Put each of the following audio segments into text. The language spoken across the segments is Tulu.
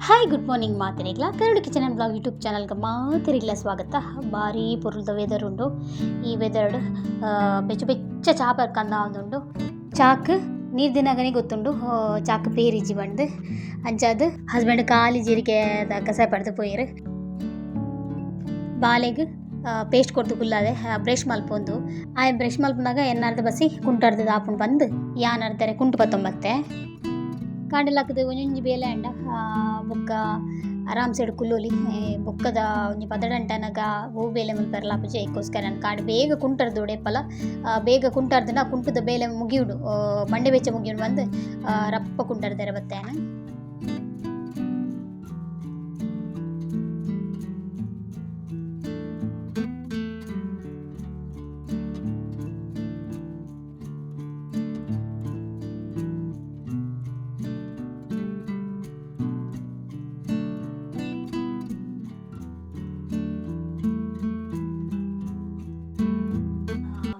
ಹಾಯ್ ಗುಡ್ ಮಾರ್ನಿಂಗ್ ಮಾತೆರೆಗ್ಲ Karadu kitchen and blog YouTube ಚಾನಲ್ಗೆ ಮಾತೆರೆಗ್ಲ ಸ್ವಾಗತ. ಭಾರಿ ಪೊರ್ಲುದ ವೆದರ್ ಉಂಡು. ಈ ವೆದರ್ಡ್ ಬೆಚ್ಚ ಬೆಚ್ಚ ಚಾ ಪರ್ಕಂದ ಉಂಡು. ಚಾಕ್ ನೀರು ದಿನಗನೆ ಗೊತ್ತುಂಡು ಚಾಕ್ ಪೇರಿಜ್ಜಿ ಬಂದು ಅಂಚಾದ್ ಹಸ್ಬೆಂಡ್ ಖಾಲಿ ಜೀರಿಗೆ ಕಸಾಯ ಪಡ್ದು ಪೋಯೆರ್. ಬಾಲೆಗ್ ಪೇಸ್ಟ್ ಕೊರ್ದು ಕುಲ್ಲಾದೆ ಬ್ರಷ್ ಮಲ್ಪೊಂದು. ಆಯೆ ಬ್ರಷ್ ಮಲ್ಪುನಗ ಎನ್ನಾರ್ದ ಬಸಿ ಕುಂಟರ್ದ ಆಪುಂಡು ಬಂದು ಯಾನ್ ಅರ್ಧರೆ ಕುಂಟು ಪತ್ತೊಂಬತ್ತೆ. ಕಾಂಡೆ ಒಂಜೊಂಜಿ ಬೇಲೆ ಆಂಡ ಬೊಕ್ಕ ಆರಾಮ್ಸೆಡ್ ಕುಲ್ಲೊಲಿ. ಬೊಕ್ಕದ ಒಂಜಿ ಪದಡಂಟನಗ ಓ ಬೇಲೆ ಮಲ್ಪೆರೆಲ ಆಪುಜಿ. ಐಕೋಸ್ಕರ ಯಾನ್ ಕಾಂಡೆ ಬೇಗ ಕುಂಟರ್ದು ಏಪಲ ಬೇಗ ಕುಂಟರ್ದುಂಡ ಕುಂಟುದ ಬೇಲೆ ಮುಗಿಯುಡು, ಮಂಡೆ ಬೆಚ್ಚ ಮುಗಿಯುಡು ಬಂದು ರಪ್ಪ ಕುಂಟರ್ದೆರೆ ಬತ್ತೆ ಯಾನ್.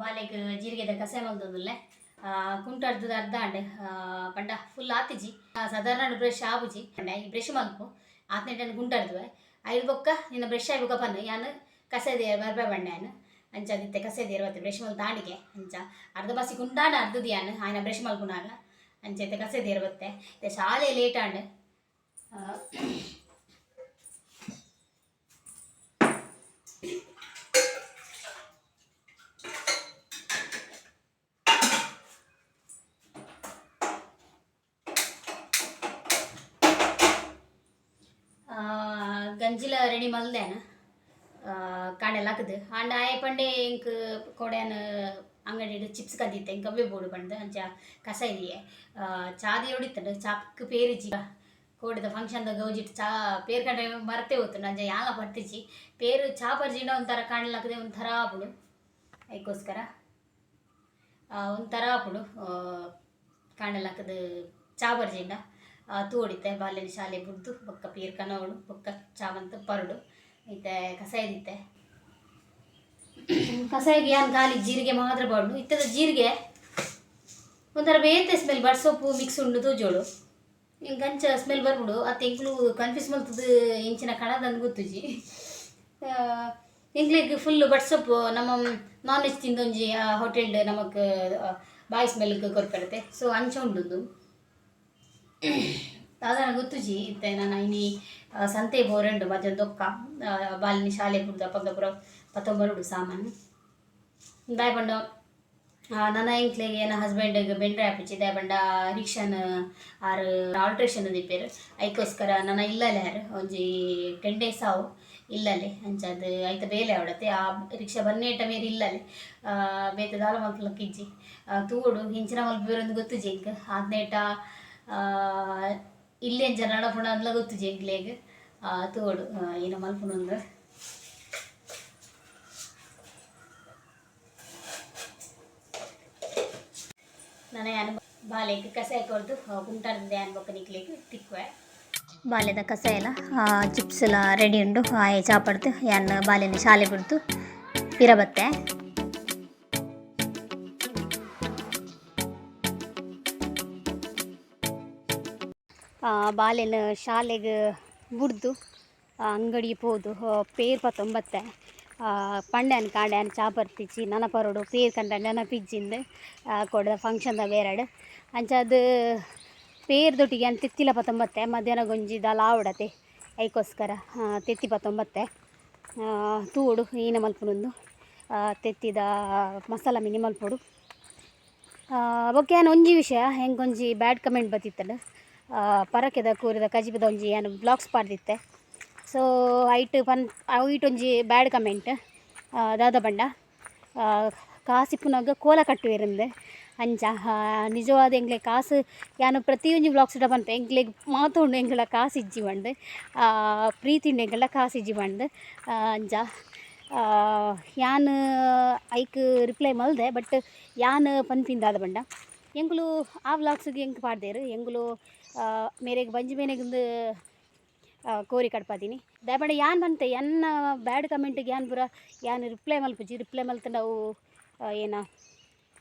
ಬಾಲೆಗ್ ಜೀರಿಗೆದ ಕಸಾಯ ಮಲ್ತೊಂದುಲ್ಲೆ. ಕುಂಟರ್ದು ಅರ್ಧ ಆಂಡ್ ಪಂಡ ಫುಲ್ ಆತಿಜಿ. ಸಾಧಾರಣ ಬ್ರಷ್ ಆಪುಜಿ ಪಂಡ ಈ ಬ್ರಷ್ ಮಲ್ಪು ಆತ್ನೆಟ್ ಕುಂಟರ್ದುವೆ ಐದು ಬೊಕ್ಕ ನಿನ್ನ ಬ್ರಷ್ ಆಯಿ ಬೊಕ್ಕ ಪನ್ನು ಯಾನ್ ಕಸಾಯ they ಬರ್ಬೆ ಬಂಡೆ ಯಾನ್. ಅಂಚ ದಿತ್ತೆ ಕಸಾಯ ದೇರ್ ಬತ್ತೆ ಬ್ರಷ್ ಮಲ್ತ ಆಂಡಿಗೆ ಅಂಚ ಅರ್ಧ ಬಸಿ ಕುಂಟಾಂಡ ಅರ್ಧದ ಯಾನ್ ಆಯ್ನ ಬ್ರಷ್ ಮಲ್ಪುನಾಗ ಅಂಚ ಇತ್ತೆ ಕಸಾಯ ದೇರ್ ಬತ್ತೆ. ಇತ್ತೆ ಶಾಲೆ ಲೇಟ್ ಆಂಡ್. ಗಂಜಿಲ ರೆಡಿ ಮಲ್ದೇನ ಕಾಂಡೆ ಲಕ್ಕದು ಆಂಡ ಆಯೆ ಪಂಡೆ ಎಂಕ್ ಕೋಡ್ಯಾನ ಅಂಗಡಿಡ್ ಚಿಪ್ಸ್ ಕಂದಿತ್ತೆ ಎಂಕ್ ಅವ್ವೆ ಬೋಡು ಪಂದ್ ಅಂಚ ಕಸಾಯ ದಿಯೆ. ಚಾ ದಿಯೊಡಿತ್ತಂಡು ಚಾಕ್ ಪೇರಿಜ್ಜಿ. ಕೋಡೆದ ಫಂಕ್ಷನ್ದ ಗೌಜಿಟ್ ಚಾ ಪೇರ್ ಕಂಡೆ ಮರತೆ ಹೋತುಂಡು ಅಂಚ ಯಾನ್ಲ ಪರ್ತಿಜಿ ಪೇರು ಚಾ ಪರ್ಜಿಂಡ ಒಂಥರ ಕಾಂಡೆ ಲಕ್ಕದೆ ಒಂಥರ ಆಪುಂಡು. ಐಕೋಸ್ಕರ ಒಂಥರ ಆಪುಂಡು ಕಾಂಡೆ ಲಕ್ಕದು ಚಾ ಬರ್ಜಿಂಡ ತೂವೊಡಿತ್ತೆ ಬಾಲ್ಯನ ಶಾಲೆ ಬುಡ್ದು ಬೊಕ್ಕ ಪೇರ್ ಕನವಡು ಬೊಕ್ಕ ಚಾವಂತ ಪರಡು. ಇತ್ತೆ ಕಸಾಯ ದಿತ್ತೆ. ಕಸಾಯಗೆ ಯಾನ್ ಖಾಲಿ ಜೀರಿಗೆ ಮಾತ್ರ ಪಾಡುನು. ಇತ್ತದ ಜೀರಿಗೆ ಒಂಥರ ಬೇತೆ ಸ್ಮೆಲ್ ಬಟ್ ಸೊಪ್ಪು ಮಿಕ್ಸ್ ಉಂಡು ತೂಜೋಡು ಇಂಕ್ ಅಂಚ ಸ್ಮೆಲ್ ಬರ್ಪುಂಡು. ಅತ್ತೆ ಎಂಕ್ಲು ಕನ್ಫ್ಯೂಸ್ ಮಲ್ತುದು ಇಂಚಿನ ಕಣದಂದು ಗೊತ್ತುಜಿ. ಎಂಕ್ಲೆಗ್ ಫುಲ್ ಬಟ್ ಸೊಪ್ಪು ನಮ್ಮ ನಾನ್ ವೆಜ್ ತಿಂದೊಂಜಿ ಹೋಟೆಲ್ಡ್ ನಮಕ್ ಬಾಯಿ ಸ್ಮೆಲ್ ಕೊರ್ಪೆರತೆ. ಸೊ ಅಂಚ ಉಂಡುಂದು ದಾದನ ಗೊತ್ತುಜಿ. ಇತ್ತೆ ನನ ಇನಿ ಸಂತೆ ಪೋರೆಂಡು ಮಧ್ಯಾಹ್ನ ದೊಕ್ಕ ಬಾಲಿನಿ ಶಾಲೆ ಬುಡ್ದು ಅಪಗ ಪೂರ ಪತ್ತೊಂಬರುಡು ಸಾಮಾನು ದಾಯೆ ಪಂಡ ನನ ಎಂಕ್ಲೆಗ್ ಎನ್ನ ಹಸ್ಬೆಂಡ್ಗ್ ಬೆಂಡ್ರೆ ಆಪುಜಿ. ದಾಯೆ ಪಂಡ ರಿಕ್ಷಾನ್ ಆರ್ ಆಲ್ಟ್ರೇಷನ್ ದೀಪೆರ್. ಐಕೋಸ್ಕರ ನನ ಇಲ್ಲಲೆ ಆರ್ ಒಂಜಿ 10 ಡೇಸ್ ಆವು ಇಲ್ಲಲೆ. ಅಂಚಾದ್ ಐತ ಬೇಲೆ ಆವಡತೆ ಆ ರಿಕ್ಷಾ ಬನ್ನೇಟ ಮೇರ್ ಇಲ್ಲಲೆ ಬೇತೆ ದಾಲ ಮಲ್ಪುಲಕ್ಕ ಇಜ್ಜಿ. ತೂವೊಡು ಇಂಚಿನ ಮಲ್ಪುವೆರ್ ಗೊತ್ತುಜಿ ಎಂಕ್. ಆತ್ನೇಟ ಇಲ್ಲಿ ಅಂಚ ನಡಪುಂಡ ಅಂದ್ಲ ಗೊತ್ತುಜಿ ಎಂಕ್ಲೆಗ್. ತೂವೊಡು ಏನ ಮಲ್ಪುನು. ನನ ಯಾನ್ ಬಾಲೆಗ್ ಕಸಾಯ ಕೊರ್ದು ಕುಂಟಾರ್ದ ಯಾನ್ ಬೊಕ್ಕ ನಿಕ್ಲೆಗ್ ತಿಕ್ಕುವೆ. ಬಾಲೆದ ಕಸಾಯ ಎಲ್ಲ ಚಿಪ್ಸ್ ಎಲ್ಲ ರೆಡಿ ಉಂಡು. ಆಯೆ ಚಾ ಪಡ್ದು ಯಾನ್ ಬಾಲೆನ ಶಾಲೆ ಬುಡ್ದು ಪಿರ ಬತ್ತೆ. ಬಾಲೆನ ಶಾಲೆಗ್ ಬುಡ್ದು ಅಂಗಡಿ ಪೋದು ಪೇರ್ ಪತ್ತೊಂಬತ್ತೆ. ಪಂಡ್ಯಾನ್ ಕಾಂಡ್ಯಾನ್ ಚಾ ಪರ್ತಿಜಿ ನನ ಪರೋಡು ಪೇರ್ ಕಂಡ ನೆನಪಿಜ್ಜಿಂದ್ ಕೋಡೆದ ಫಂಕ್ಷನ್ದ ಬೇರಡ್. ಅಂಚಾದ್ ಪೇರ್ ದೊಟ್ಟಿಗೆ ಯಾನ್ ತೆತ್ತಿಲ ಪತ್ತೊಂಬತ್ತೆ. ಮಧ್ಯಾಹ್ನ ಗೊಂಜಿ ದಾಲ ಆವಡತೆ ಐಕೋಸ್ಕರ ತೆತ್ತಿ ಪತ್ತೊಂಬತ್ತೆ. ತೂವೊಡು ಏನ ಮಲ್ಪುನೊಂದು ತೆತ್ತಿದ ಮಸಾಲ ಮಿನಿ ಮಲ್ಪೊಡು. ಬೊಕ್ಕ ಯಾನ್ ಒಂಜಿ ವಿಷಯ ಎಂಕೊಂಜಿ ಬ್ಯಾಡ್ ಕಮೆಂಟ್ ಬತ್ತಿತ್ತಂಡ್. ಪರಕೆದ ಕೂರಿದ ಕಜಿಪುದ ಒಂಜಿ ಯಾನ್ ಬ್ಲಾಗ್ಸ್ ಪಾಡ್ದಿತ್ತೆ. ಸೊ ಐಟ್ ಪನ್ ಐಟ್ ಒಂಜಿ ಬ್ಯಾಡ್ ಕಮೆಂಟ್ ದಾದ ಪಂಡ ಕಾಸ್ ಇಪ್ಪುನಗ ಕೋಲ ಕಟ್ಟುವೆರಂದ್. ಅಂಚ ನಿಜವಾದ ಎಂಕ್ಲೆಗ್ ಕಾಸು ಯಾನ್ ಪ್ರತಿಯೊಂಜಿ ವ್ಲಾಗ್ಸ್ಡ ಪನ್ಪೆ ಎಂಕ್ಲೆಗ್ ಮಾತ ಉಂಡು ಎಂಕ್ಲ ಕಾಸ್ ಇಜ್ಜಿ ಪಂದ್. ಪ್ರೀತಿ ಉಂಡು ಎಂಕಲ್ಡ ಕಾಸ್ ಇಜ್ಜಿ ಪಂದ್. ಅಂಚ ಯಾನ್ ಐಕ್ ರಿಪ್ಲೈ ಮಲ್ದೆ. ಬಟ್ ಯಾನ್ ಪನ್ಪಿನ ದಾದ ಪಂಡ ಎಂಕುಲು ಆ ವ್ಲಾಗ್ಸ್ಗ್ ಎಂಕ್ ಪಾಡ್ದೆರ್. ಎಂಕುಲು ಮೇರೆಗ್ ಬಂಜಿ ಬೇನೆಗ್ ಕೋರಿ ಕಡ್ಪಾದಿನಿ. ದಾಯೆ ಪಂಡ ಯಾನ್ ಪನ್ತೆ ಎನ್ನ ಬ್ಯಾಡ್ ಕಮೆಂಟ್ಗ್ ಯಾನ್ ಪೂರ ಯಾನ್ ರಿಪ್ಲೈ ಮಲ್ಪುಜಿ. ರಿಪ್ಲೈ ಮಲ್ತ್ಂಡ ಅವು ಏನ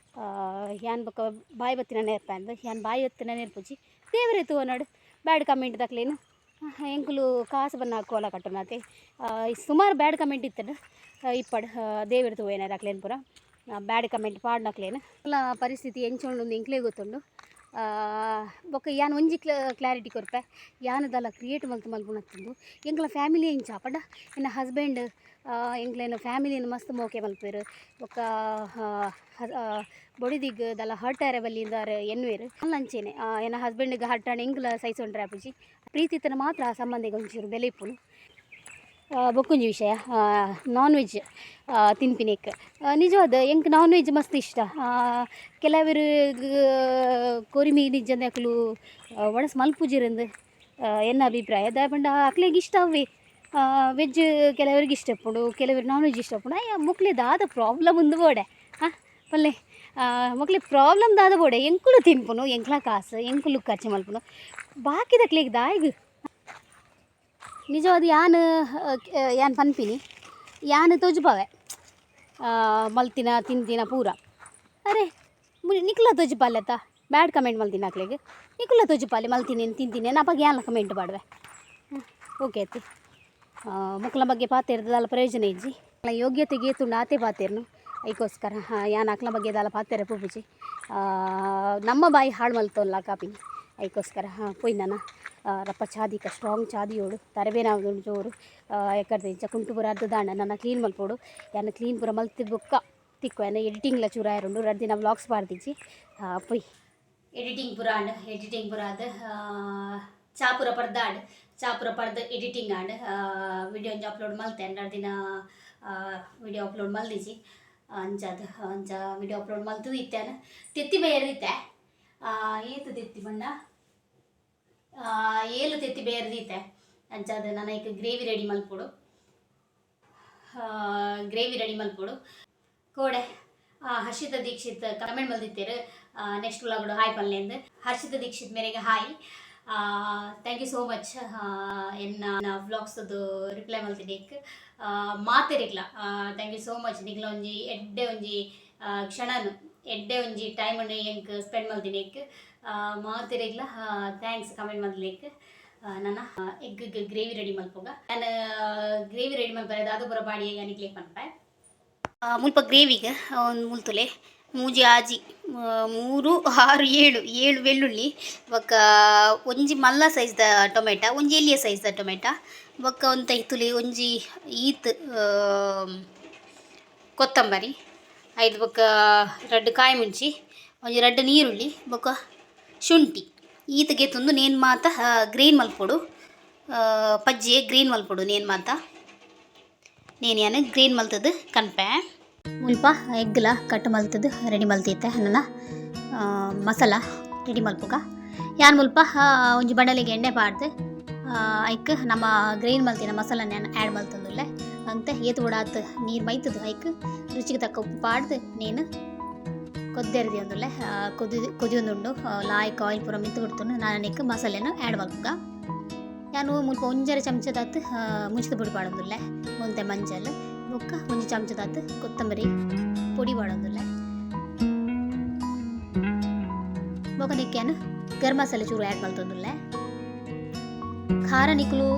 ಯಾನ್ ಬೊಕ್ಕ ಬಾಯಿ ಬತ್ತಿನ ನೇರ್ಪೆ ಅಂದ್ ಯಾನ್ ಬಾಯಿ ಬತ್ತಿನ ನೇರ್ಪುಜಿ. ದೇವರೇ ತೂವೊನಡ್ ಬ್ಯಾಡ್ ಕಮೆಂಟ್ ದಕ್ಲೇನು. ಎಂಕುಲು ಕಾಸ್ ಬನ್ನ ಕೋಲ ಕಟ್ಟುನತೆ. ಸುಮಾರು ಬ್ಯಾಡ್ ಕಮೆಂಟ್ ಇತ್ತಂಡ್ ಇಪ್ಪಡ್ ದೇವೆರ್ ತೂವೇನಾರ್ ಅಕ್ಲೆನ್ ಪೂರ ಬ್ಯಾಡ್ ಕಮೆಂಟ್ ಪಾಡ್ನಕ್ಲೆನ್. ಪರಿಸ್ಥಿತಿ ಎಂಚ ಉಂಡು ಎಂಕ್ಲೆ ಗೊತ್ತುಂಡು. ಬೊಕ್ಕ ಯಾನ್ ಒಂಜಿ ಕ್ಲಾರಿಟಿ ಕೊರ್ಪೆ, ಯಾನ್ ದಾಲ ಕ್ರಿಯೇಟ್ ಮಲ್ತ್ ಮಲ್ಪುನತ್ತುಂದು ಎಂಕ್ಲ ಫ್ಯಾಮಿಲಿ ಎಂಚ ಪಂಡ ಎನ್ನ ಹಸ್ಬೆಂಡ್ ಎಂಕ್ಲೆನ ಫ್ಯಾಮಿಲಿನ್ ಮಸ್ತ್ ಮೋಕೆ ಮಲ್ಪುವೆರ್. ಬೊಕ್ಕ ಬೊಡಿದಿಗ್ ದಾಲ ಹರ್ಟ್ ಆಯೆರೆ ಬಲ್ಲಿಂದ್ ಎನ್ನುವೆರ್. ಅಂಚೆನೆ ಎನ್ನ ಹಸ್ಬೆಂಡ್ಗ್ ಹರ್ಟ್ ಆಂಡ ಎಂಕ್ಲ ಸಹಿಸೊಂಡ್ರೆ ಆಪುಜಿ. ಪ್ರೀತಿ ಇತ್ತಂಡ ಮಾತ್ರ ಆ ಸಂಬಂಧಿಗ್ ಒಂಚೂರು ಬೆಲೆ ಇಪ್ಪುನು. ಬೊಕ್ಕೊಂಜಿ ವಿಷಯ, ನಾನ್ ವೆಜ್ ತಿನ್ಪಿನೆಕ್ ನಿಜವಾದ ಎಂಕ್ ನಾನ್ ವೆಜ್ ಮಸ್ತ್ ಇಷ್ಟ. ಕೆಲವೆರ್ ಕೋರಿ ಮೀನ್ ಇಜ್ಜಂದೆ ಅಕುಲು ಒಣಸ್ ಮಲ್ಪುಜೆರಂದ್ ಎನ್ನ ಅಭಿಪ್ರಾಯ. ದಾಯೆ ಪಂಡ ಅಕ್ಲೆಗ್ ಇಷ್ಟ ಅವ್ವೆ. ವೆಜ್ ಕೆಲವರಿಗೆ ಇಷ್ಟ ಇಪ್ಪುಂಡು, ಕೆಲವೆರ್ ನಾನ್ ವೆಜ್ ಇಷ್ಟ ಇಪ್ಪುಂಡು. ಅಯ್ಯ ಮೊಕ್ಲೆ ದಾದ ಪ್ರಾಬ್ಲಮ್ ಉಂದು ಬೋಡೆ ಪಲ್ಲೆ ಮೊಕ್ಲೆ ಪ್ರಾಬ್ಲಮ್ ದಾದ ಬೋಡೆ. ಎಂಕುಲು ತಿನ್ಪುನು, ಎಂಕ್ಲ ಕಾಸು ಎಂಕುಲು ಖರ್ಚು ಮಲ್ಪುನು, ಬಾಕಿದಕ್ಲೆಗ್ ದಾಯೆಗ್? ನಿಜವಾದ ಯಾನ್ ಯಾನ್ ಪನ್ಪಿನಿ, ಯಾನ್ ತೋಜುಪಾವೆ ಮಲ್ತಿನ ತಿಂತಿನ ಪೂರ. ಅರೆ ನಿಕ್ಲ ತೋಜುಪಾಲೆತ್ತ ಬ್ಯಾಡ್ ಕಮೆಂಟ್ ಮಲ್ತಿನ ಅಕ್ಲೆಗ್ ನಿಕುಲ ತೋಜುಪಾಲೆ ಮಲ್ತಿನಿ ತಿಂತೀನಿ ಅಪಗ ಯಾನ್ಲ ಕಮೆಂಟ್ ಪಾಡುವೆ. ಓಕೆ ಅತ್ತೆ. ಮೊಕ್ಲ ಬಗ್ಗೆ ಪಾತೆರ್ದ ದಾಲ ಪ್ರಯೋಜನ ಇಜ್ಜಿ. ಯೋಗ್ಯತೆಗೆ ಏತುಂಡು ಆತೆ ಪಾತೆರ್ನು. ಐಕೋಸ್ಕರ ಯಾನ್ ಅಕ್ಲ ಬಗ್ಗೆ ದಾಲ ಪಾತೆರ ಪೋಪುಜಿ. ನಮ್ಮ ಬಾಯಿ ಹಾಳು ಮಲ್ತೊಲ್ಲ ಕಾಪಿನಿ ಐಕೋಸ್ಕರ ಪೋಯಿ ನನ ರಪ್ಪ ಚಾದಿಕ ಸ್ಟ್ರಾಂಗ್ ಚಾದಿಯೋಡು ತರಬೇನ ಜೋರು ಎಕ್ಕರ್ದಿಂಚ ಕುಂಟು ಪೂರ ಅರ್ಧ ದಾಂಡ ನನ್ನ ಕ್ಲೀನ್ ಮಲ್ಪೊಡು. ಯಾನ್ ಕ್ಲೀನ್ ಪೂರ ಮಲ್ತ್ ಬೊಕ್ಕ ತಿಕ್ಕು. ಯಾನ್ ಎಡಿಟಿಂಗ್ಲ ಚೂರು ಆಯರುಂಡು, ರಡ್ಡ್ ದಿನ ವ್ಲಾಗ್ಸ್ ಪಾಡ್ದಿಜ್ಜಿ. ಪೊಯ್ ಎಡಿಟಿಂಗ್ ಪೂರ ಆಂಡ್. ಎಡಿಟಿಂಗ್ ಪೂರ ಆದ್ ಚಾ ಪೂರ ಪರ್ದಾಂಡ್. ಚಾ ಪೂರ ಪರ್ದ್ ಎಡಿಟಿಂಗ್ ಆಂಡ್. ವಿಡಿಯೋ ಒಂಜಿ ಅಪ್ಲೋಡ್ ಮಲ್ತೆ. ರಡ್ಡ್ ದಿನ ವಿಡಿಯೋ ಅಪ್ಲೋಡ್ ಮಲ್ದಿಜಿ. ಅಂಚಾದ್ ಅಂಚ ವಿಡಿಯೋ ಅಪ್ಲೋಡ್ ಮಲ್ತುದು ಇತ್ತೆ ತೆತ್ತಿ ಬೇಯರ್ದಿತ್ತೆ. ಏತ್ ತೆತ್ತಿ ಪಂಡ 7 ತೆತ್ತಿ ಬೇಯರ್ದಿತ್ತೆ. ಅಂಚಾದ್ ನನ ಐಕ್ ಗ್ರೇವಿ ರೆಡಿ ಮಲ್ಪೊಡು. ಗ್ರೇವಿ ರೆಡಿ ಮಲ್ಪೊಡು. ಕೋಡೆ ಹರ್ಷಿತಾ ದೀಕ್ಷಿತ್ ಕಮೆಂಟ್ ಮಲ್ದಿತ್ತೆರ್ ನೆಕ್ಸ್ಟ್ ವ್ಲಾಗ್ಡ್ ಹಾಯ್ ಪನ್ಲೆಂದ್. ಹರ್ಷಿತಾ ದೀಕ್ಷಿತ್ ಮೇರೆಗೆ hi, thank you so much ಎನ್ನ ವ್ಲಾಗ್ಸ್ ರಿಪ್ಲೈ ಮಲ್ತಿನೇಕ್. ಮಾತೆರಿಗ್ಲ thank you so much. ನಿಗ್ಲ ಒಂಜಿ ಎಡ್ಡೆ ಒಂಜಿ ಕ್ಷಣನು ಎಡ್ಡೆ ಒಂಜಿ ಟೈಮನ್ನು ಎಂಕ್ ಸ್ಪೆಂಡ್ ಮಲ್ತಿನೇಕ್. ಮಾತೆರಿಗ್ಲ thanks comment ಮಲ್ತಿನೇಕ್. ನನ ಎಗ್ ಗ್ರೇವಿ ರೆಡಿ ಮಲ್ಪುಗ. ಯಾನ್ ಗ್ರೇವಿ ರೆಡಿ ಮಲ್ಪರೆ ದಾದ ಪೂರ ಪಾಡಿ ಯಾನಿಗ್ಲೇ ಪನ್ಪೆ. ಮುಲ್ಪ ಗ್ರೇವಿಗ್ ಒಂದು ಮುಲ್ತುಲೆ ಮೂಜಿ ಆಜಿ 3 6 7 7 ಬೆಳ್ಳುಳ್ಳಿ, ಬೊಕ್ಕ ಒಂಜಿ ಮಲ್ಲ ಸೈಜ್ದ ಟೊಮೆಟೊ, ಒಂಜಿ ಎಲ್ಯ ಸೈಜ್ದ ಟೊಮೆಟೊ, ಬೊಕ್ಕ ಒಂತೆ ತುಲಿ ಒಂಜಿ ಈತ್ ಕೊತ್ತಂಬರಿ, ಐದು ಬೊಕ್ಕ ರಡ್ಡ್ ಕಾಯಿ ಮುಂಚಿ, ಒಂಜಿ ರಡ್ಡ್ ನೀರುಳ್ಳಿ, ಬೊಕ್ಕ ಶುಂಠಿ. ಈತ್ ಗೆತೊಂದು ನೇನ್ ಮಾತ ಗ್ರೀನ್ ಮಲ್ಪೊಡು. ಪಜ್ಜೆ ಗ್ರೀನ್ ಮಲ್ಪೊಡು ನೇನ್ ಮಾತ. ನೇನ್ ಯಾನ್ ಗ್ರೀನ್ ಮಲ್ತದು ಕನ್ಪೆ. ಮುಲ್ಪ ಎಗ್ಲ ಕಟ್ ಮಲ್ತದು ರೆಡಿ ಮಲ್ತಿತ್ತೆ. ನನ ಮಸಾಲ ರೆಡಿ ಮಲ್ಪುಗ. ಯಾನ್ ಮುಲ್ಪ ಒಂಜಿ ಬಂಡಲಿಗೆ ಎಣ್ಣೆ ಪಾಡ್ದು ಐಕ್ ನಮ್ಮ ಗ್ರೈಂಡ್ ಮಲ್ತಿನ ಮಸಾಲನ ಯಾನ್ ಆ್ಯಡ್ ಮಲ್ತೊಂದುಲ್ಲೆ. ಅಂತೆ ಏತ್ ಬೋಡಾತ್ ನೀರು ಮೈತದು ಐಕ್ ರುಚಿಗೆ ತಕ್ಕ ಉಪ್ಪು ಪಾಡ್ದು ನೇನು ಕೊದ್ದೆರ್ದಿಯೊಂದುಲ್ಲೆ. ಕೊದಿಯೊಂದುಂಡು. ಲಾಯ್ಕ್ ಆಯಿಲ್ ಪೂರ ಮಿತ್ತ್ ಬುಡ್ತುಂಡು. ನಾನ್ ನೆಕ್ಕ್ ಮಸಾಲೆನ್ ಆ್ಯಡ್ ಮಲ್ಪುಗ. ಯಾನ್ ಮುಲ್ಪ ಒಂಜರೆ ಚಮಚದಾತ್ ಮುಂಚಿದ ಪೊಡಿ ಪಾಡೊಂದುಲ್ಲೆ, ಒಂತೆ ಮಂಜಲ್, ಬೊಕ್ಕ ಒಂಜಿ ಚಮಚದಾತ್ ಕೊತ್ತಂಬರಿ ಪೊಡಿ ಪಾಡೊಂದುಲ್ಲೆ. ಬೊಕ್ಕ ನೆಕ್ಕ್ ಯಾನ್ ಗರಂ ಮಸಾಲೆ ಚೂರು ಆ್ಯಡ್ ಮಲ್ತೊಂದುಲ್ಲೆ. ಖಾರ ನಿಕುಲು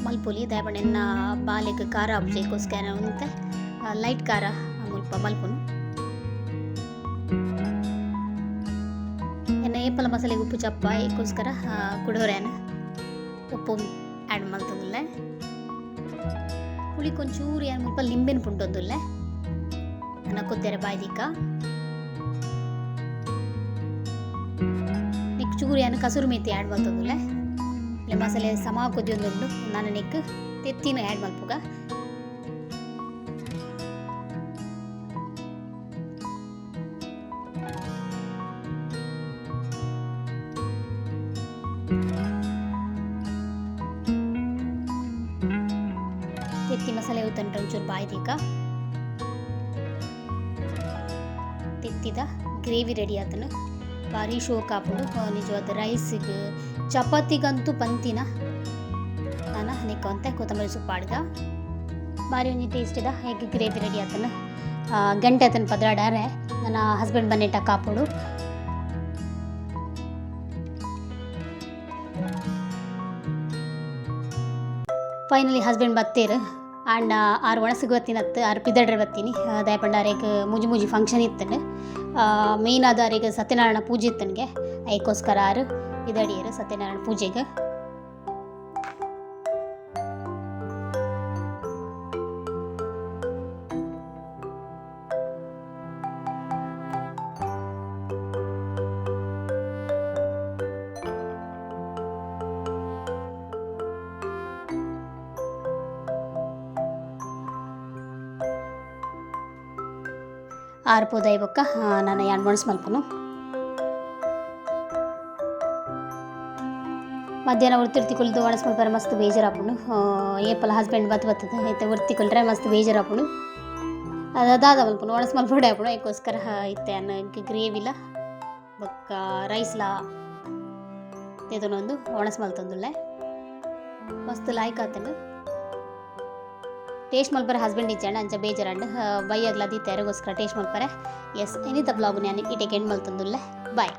ಮಲ್ಪೊಲಿ, ದಾಯೆ ಪಂಡ ಎನ್ನ ಬಾಲೆಗ್ ಖಾರ ಆಪುಜಿ, ಐಕೋಸ್ಕರ ಒಂತೆ ಲೈಟ್ ಖಾರ ಮುಲ್ಪ ಮಲ್ಪುನು. ಎನ್ನ ಏಪಲ ಮಸಾಲೆಗ್ ಉಪ್ಪು ಚಪ್ಪ, ಐಕೋಸ್ಕರ ಕುಡೋರ್ಯಾನ್ ಉಪ್ಪು ಆ್ಯಡ್ ಮಲ್ತೊಂದುಲ್ಲೆ. ಪುಳಿಕ್ ಒಂಚೂರು ಯಾನ್ ಮುಲ್ಪ ಲಿಂಬೆನ್ ಪುಂಟೊಂದುಲ್ಲೆ. ನನ ಕೊದ್ದೆರೆ ಬಾಯ್ದಿಕ್ಕ ನೆಕ್ಕ್ ಚೂರು ಯಾನ್ ಕಸೂರಿ ಮೇಥಿ ಆ್ಯಡ್ ಮಲ್ತೊಂದುಲ್ಲೆ. ಇಲ್ಲ ಮಸಾಲೆ ಸಮ ಕೊದಿಯೊಂದುಂಡು. ನನ ನೆಕ್ಕ್ ತೆತ್ತಿನ ಆ್ಯಡ್ ಮಲ್ಪುಗ. ತೆತ್ತಿ ಮಸಾಲೆ ಉತ್ತಂಟ ಒಂಚೂರು ಬಾಯ್ದೀಕ. ತೆತ್ತಿದ ಗ್ರೇವಿ ರೆಡಿ ಆತನು. ಭಾರಿ ಶೋಕ್ ಆಪುಂಡು ನಿಜವಾದ ರೈಸ್ಗ್ ಚಪಾತಿಗಂತೂ ಪಂತಿನ. ನಾನ ನೆಕ್ ಒಂತೆ ಕೊತ್ತಂಬರಿ ಸೊಪ್ಪು ಪಾಡ್ಗ. ಭಾರಿ ಒಂಜಿ ಟೇಸ್ಟಿದ ಎಗ್ ಗ್ರೇವಿ ರೆಡಿ ಆತನು. ಗಂಟೆ ಆತನ ಪದ್ರಾಡಾರೆ. ನನ್ನ ಹಸ್ಬೆಂಡ್ ಬನ್ನೇಟ ಕಾಪುಡು. ಫೈನಲಿ ಹಸ್ಬೆಂಡ್ ಬತ್ತೇರು. ಆಂಡ ಆರು ಒಣಸಿಗೆ ಬತ್ತಿನತ್ತು, ಆರು ಪಿದಡ್ರೆ ಬತ್ತೀನಿ. ದಾಯೆ ಪಂಡ ಅರೆಗ್ ಮೂಜಿ ಮೂಜಿ ಫಂಕ್ಷನ್ ಇತ್ತಂಡು. ಮೇಯ್ನ್ ಆದ್ ಅರೆಗ್ ಸತ್ಯನಾರಾಯಣ ಪೂಜೆ ಇತ್ತನ್ಗೆ, ಐಕೋಸ್ಕರ ಆರು ಪಿದಡಿಯರು ಸತ್ಯನಾರಾಯಣ ಪೂಜೆಗೆ. ಆರು ಪೋದಾಯಿ ಬೊಕ್ಕ ನಾನು ಯಾನ್ ಒಣಸ್ ಮಲ್ಪುನು. ಮಧ್ಯಾಹ್ನ ಒರ್ತಿ ಕುಲ್ದು ಒಣಸ್ ಮಲ್ಪರೆ ಮಸ್ತ್ ಬೇಜಾರಾಪುಂಡು. ಏಪಲ ಹಸ್ಬೆಂಡ್ ಬತ್ತು ಬತ್ತದ ಇತ್ತೆ ಒರ್ತಿ ಕುಲ್ರೆ ಮಸ್ತ್ ಬೇಜಾರಾಪುಂಡು. ಅದು ದಾದ ಮಲ್ಪುನು, ಒಣಸ್ ಮಲ್ಪೊಡೆ ಆಪುಂಡು. ಐಕೋಸ್ಕರ ಇತ್ತೆ ಯಾನ್ ಗ್ರೇವಿಲ ಬೊಕ್ಕ ರೈಸ್ಲ ದೆತೊನೊಂದು ಒಣಸ್ ಮಲ್ತೊಂದುಲ್ಲೆ. ಮಸ್ತ್ ಲಾಯ್ಕ್ ಆತುಂಡು. ಟೇಸ್ಟ್ ಮಲ್ಪರೆ ಹಸ್ಬೆಂಡ್ ಇಜ್ಜಾಂಡ ಅಂಚ ಬೇಜಾರಾಂಡ್. ಬಯ್ಯಗ್ಲ ದೀತೆ ಅರೆಗೋಸ್ಕರ ಟೇಸ್ಟ್ ಮಲ್ಪರೆ. ಎಸ್, ಇನಿತ ಬ್ಲಾಗ್ ನಾನು ಇಟೆಕ್ ಎಂಡ್ ಮಲ್ತೊಂದುಲ್ಲೆ. ಬಾಯ್.